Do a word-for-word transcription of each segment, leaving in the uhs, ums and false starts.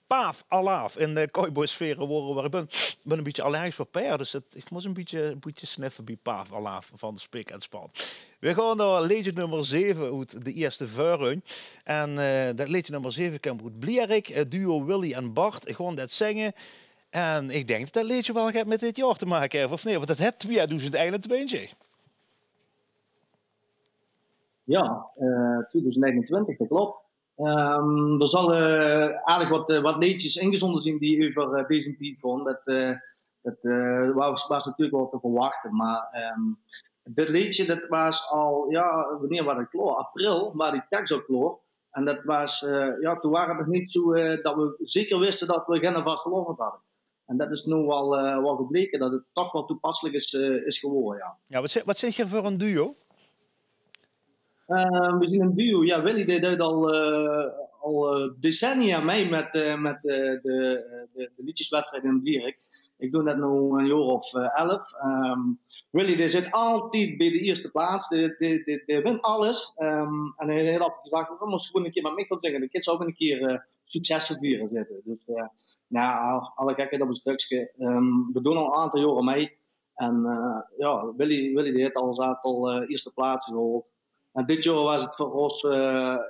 Paaf Alaaf in de cowboysfere wore. Waar ik ben, ben een beetje allergisch voor paer, dus het, ik moest een beetje, een beetje sniffen bij Paaf Alaaf van de Spik en Span. We gaan naar leedje nummer zeven uit de eerste veurrun. En eh, dat leedje nummer zeven komt uit Blierik. Het duo Willy en Bart gaan dat zingen. En ik denk dat dat leedje wel gaat met dit jaar te maken heeft, of nee? Want dat het tweeduizend eenentwintig. Ja, eh, tweeduizend eenentwintig, dat klopt. Ehm, er zal eh, aardig wat, eh, wat leedjes ingezonden zien die over eh, deze tijd gaan. Dat, eh, dat eh, was, was natuurlijk wel te verwachten. Maar ehm, dit leedje, dat was al, ja, wanneer was het klaar? April, maar die tekst al klaar. En dat was, eh, ja, toen waren het nog niet zo eh, dat we zeker wisten dat we geen vastelaovend hadden. En dat is nu wel, eh, wel gebleken dat het toch wel toepasselijk is, eh, is geworden, ja. Ja, wat, zi- wat zit je voor een duo? Eh, we zien een duo. Ja, Willy die doet al, eh, al eh, decennia mee met, eh, met eh, de, de, de liedjeswedstrijd in Blierik. Ik doe dat nu een jaar of eh, elf. Ehm, Willy die zit altijd bij de eerste plaats. Die, die, die, die wint alles. Ehm, en hij heeft altijd gezegd: "We moeten gewoon een keer met mij gaan zingen. De kids ook een keer eh, succes vieren zitten." Dus eh, nou, alle gekheid op een stukje. Ehm, we doen al een aantal jaren mee. En eh, ja, Willy, Willy die heeft al, zat al eh, eerste plaats gehaald. En dit jaar was het voor ons eh,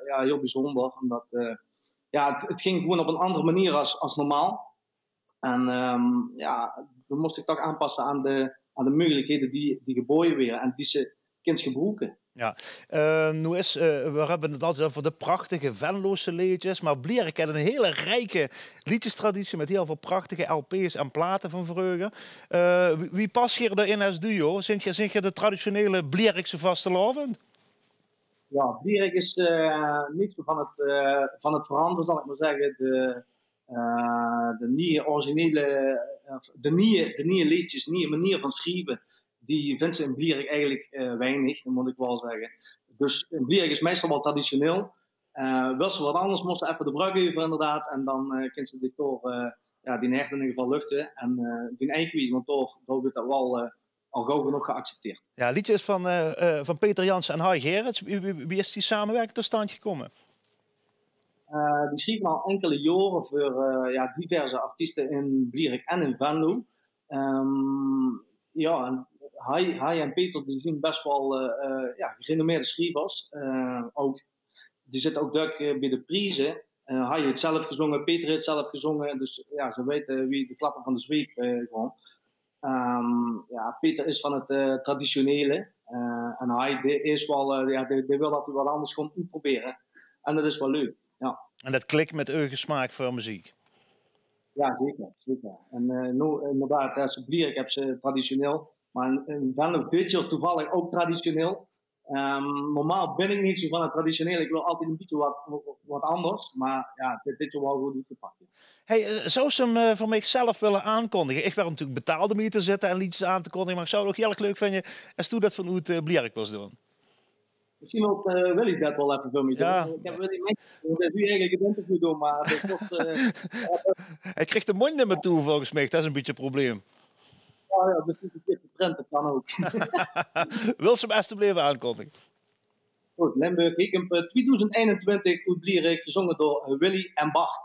ja, heel bijzonder. Omdat eh, ja, het, het ging gewoon op een andere manier als, als normaal. En ehm, ja, we moesten toch aanpassen aan de, aan de mogelijkheden die, die geboden werden en die ze kind gebruiken. Ja, eh, nu is, eh, we hebben het altijd over de prachtige Venlose leedjes, maar Blierik heeft een hele rijke liedjestraditie met heel veel prachtige lp's en platen van vroeger. Eh, wie, wie pas je erin als duo? Zint je, zint je de traditionele Blierikse vastelaovend? Ja, Blierik is eh, niet zo van het, eh, van het veranderen, zal ik maar zeggen. De, eh, de nieuwe originele, eh, de nieuwe, de nieuwe leedjes, nieuwe manier van schrijven, die vindt ze in Blierik eigenlijk eh, weinig, dat moet ik wel zeggen. Dus in Blierik is meestal wel traditioneel. Eh wil ze wat anders, moesten even de brug over inderdaad. En dan eh kan ze zich door eh, ja, die nergens in ieder geval luchten. En eh die enkwiet, want door, door wordt dat wel eh, al gauw genoeg geaccepteerd. Ja, liedjes van, eh, eh, van Peter Jansen en Hai Gerrits. Wie, wie, wie is die samenwerking tot stand gekomen? Eh, die schrijven al enkele jaren voor eh, ja, diverse artiesten in Blierik en in Venlo. Ehm, ja, en Hai, Hai en Peter die zijn best wel eh, eh, ja, gerenommeerde schrijvers. Eh, ook, die zitten ook druk eh, bij de prijzen. Eh Hai heeft zelf gezongen, Peter heeft zelf gezongen. Dus ja, ze weten wie de klappen van de zweep eh, gaan. Ehm, ja, Peter is van het eh, traditionele. Eh, en Hai die is wel, eh, ja, die, die wil dat hij wat anders gewoon uitproberen. En dat is wel leuk, ja. En dat klikt met eigen smaak voor muziek? Ja, zeker. zeker. En eh, nou, inderdaad, ja, ze Blierik hebben ze traditioneel. Maar in, in Venlo dit jaar toevallig ook traditioneel. Ehm, normaal ben ik niet zo van het traditioneel. Ik wil altijd een beetje wat, wat anders. Maar ja, dit, dit jaar wel goed uitgepakt. Hey, eh, zou ze hem eh, voor mij zelf willen aankondigen? Ik wil natuurlijk betaald om hier te zitten en liedjes aan te kondigen. Maar ik zou het ook heel erg leuk vinden als doe dat vanuit eh Blierik was doen. Misschien ook eh, wil ik dat wel even voor mij doen. Ja. Ik heb Willy mee. Ik wil nu eigenlijk het interview doen, maar dat wordt... eh, Hij krijgt de mond niet meer toe volgens mij. Dat is een beetje een probleem. Ja, ja, dus die zit de print, dat kan ook. Wil ze hem alsjeblieft aankondigen? Goed, Limburg, Hiekem, eh, tweeduizend eenentwintig, uit Blierik, gezongen door eh, Willy en Bart.